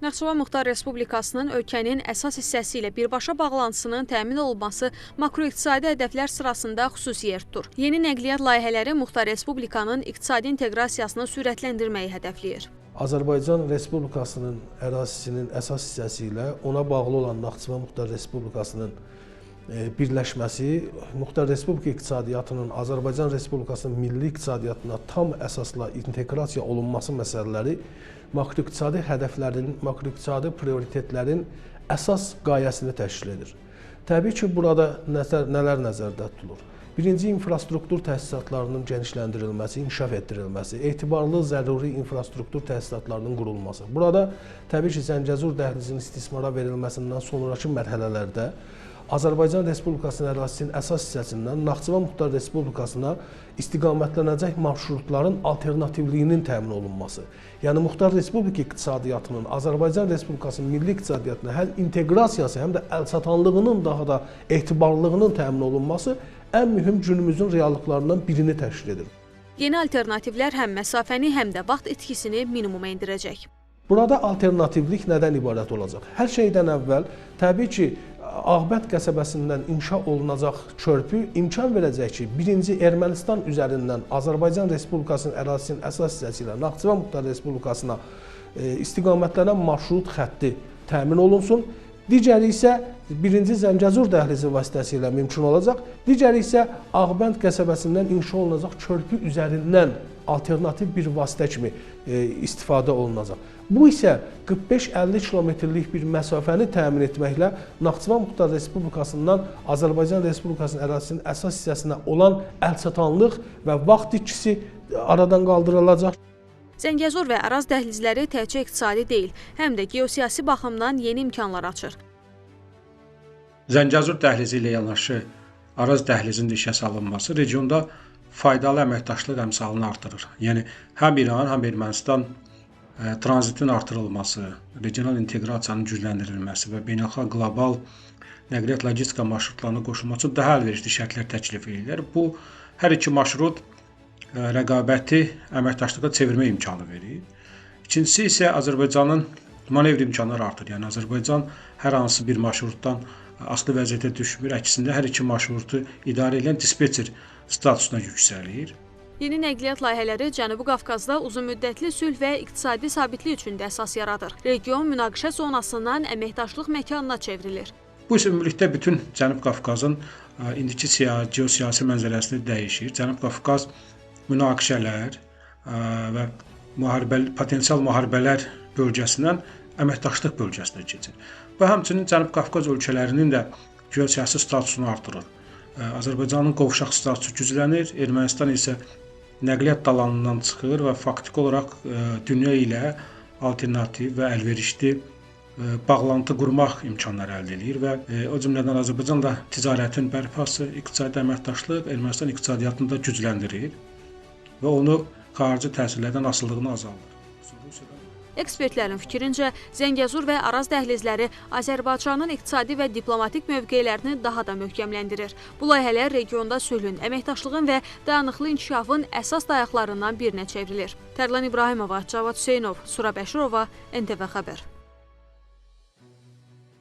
Naxçıvan Muxtar Respublikasının ölkənin əsas hissəsi ilə birbaşa bağlantısının təmin olunması makroiqtisadi hədəflər sırasında xüsusi yer tutur. Yeni nəqliyyat layihələri Muxtar Respublikanın iqtisadi inteqrasiyasını sürətləndirməyi hədəfləyir. Azərbaycan Respublikasının ərazisinin əsas hissəsi ilə ona bağlı olan Naxçıvan Muxtar Respublikasının birləşməsi Muxtar Respublika iqtisadiyyatının Azərbaycan Respublikasının milli iqtisadiyyatına tam əsasla inteqrasiya olunması məsələləri makroiqtisadi hədəflərin, makroiqtisadi prioritetlərin əsas qayəsini təşkil edir. Təbii ki, burada nələr nəzərdə tutulur? Birinci, infrastruktur təsisatlarının genişləndirilməsi, inkişaf etdirilməsi, etibarlı zəruri infrastruktur təsisatlarının qurulması. Burada təbii ki, Zəngəzur dəhlizinin istismara verilməsindən sonrakı mərhələlərdə Azərbaycan Respublikasının ərazisinin əsas hissəsindən Naxçıvan Muxtar Respublikasına istiqamətlənəcək marşrutların alternativliyinin təmin olunması. Yəni Muxtar Respublika iqtisadiyyatının Azərbaycan Respublikasının milli iqtisadiyyatına həm inteqrasiyası, həm də əlçatanlığının daha da etibarlılığının təmin olunması ən mühüm günümüzün reallıqlarından birini təşkil edir. Yeni alternativlər həm məsafəni, həm də vaxt itkisini minimuma endirəcək. Burada alternativlik nədən ibarət olacaq? Hər şeydən əvvəl təbii ki, Ağbənd qəsəbəsindən inşa olunacaq körpü imkan verəcək ki, birinci Ermənistan üzərindən Azərbaycan Respublikasının ərazisinin əsas hissəsi ilə Naxçıvan Muxtar Respublikasına istiqamətlənən marşrut xətti təmin olunsun. Digəri isə birinci Zəngəzur dəhlizi vasitəsilə mümkün olacaq. Digəri isə Ağbənd qəsəbəsindən inşa olunacaq körpü üzərindən alternativ bir vasitə kimi istifadə olunacaq. Bu isə 45-50 kilometrlik bir məsafəni təmin etməklə Naxçıvan Muxtar Respublikasından Azərbaycan Respublikasının ərazisinin əsas hissəsinə olan əlçatanlıq və vaxt itkisi aradan qaldırılacaq. Zəngəzur və Araz dəhlizləri təkcə iqtisadi deyil, həm də geosiyasi baxımdan yeni imkanlar açır. Zəngəzur dəhlizi ilə yanaşı Araz dəhlizinin işə salınması regionda faydalı əməkdaşlıq əmsalını artırır. Yəni həm İran, həm Ermənistan tranzitin artırılması, regional inteqrasiyanın gücləndirilməsi və beynəlxalq qlobal nəqliyyat logistika marşrutlarına qoşulması üçün daha əlverişli şərtlər təklif edirlər. Bu hər iki marşrut rəqabəti əməkdaşlığa çevirmə imkanı verir. İkincisi isə Azərbaycanın manevr imkanları artır. Yəni Azərbaycan hər hansı bir marşrutdan asılı vəziyyətə düşmür. Əksində hər iki marşrutu idarə edən dispetçer statusuna yüksəlir. Yeni nəqliyyat layihələri Cənubi Qafqazda uzunmüddətli sülh və iqtisadi sabitlik üçün də əsas yaradır. Region münaqişə zonasından əməkdaşlıq məkanına çevrilir. Bu isə ümumilikdə bütün Cənub Qafqazın indiki geosiyasi mənzərəsini dəyişir. Cənub Qafqaz münaqişələr və potensial müharibələr bölgəsindən əməkdaşlıq bölgəsinə keçir. Bu həmçinin Cənub Qafqaz ölkələrinin də geosiyasi statusunu artırır. Azərbaycanın qovşaq statusu güclənir, Ermənistan isə nəqliyyat dalanından çıxır və faktiki olaraq dünya ilə alternativ və əlverişli bağlantı qurmaq imkanları əldə eləyir və o cümlədən Azərbaycanla ticarətin bərpası, iqtisadi əməkdaşlıq Ermənistan iqtisadiyyatını da gücləndirir və onu xarici təsirlərdən asılılığını azaldır. Ekspertlərin fikrincə, Zəngəzur və Araz dəhlizləri Azərbaycanın iqtisadi və diplomatik mövqelərini daha da möhkəmləndirir. Bu layihələr regionda sülhün, əməkdaşlığın və dayanıqlı inkişafın əsas dayaqlarından birinə çevrilir. Tərlan İbrahimova, Cavad Hüseynov, Sura Bəşirova, NTV Xəbər.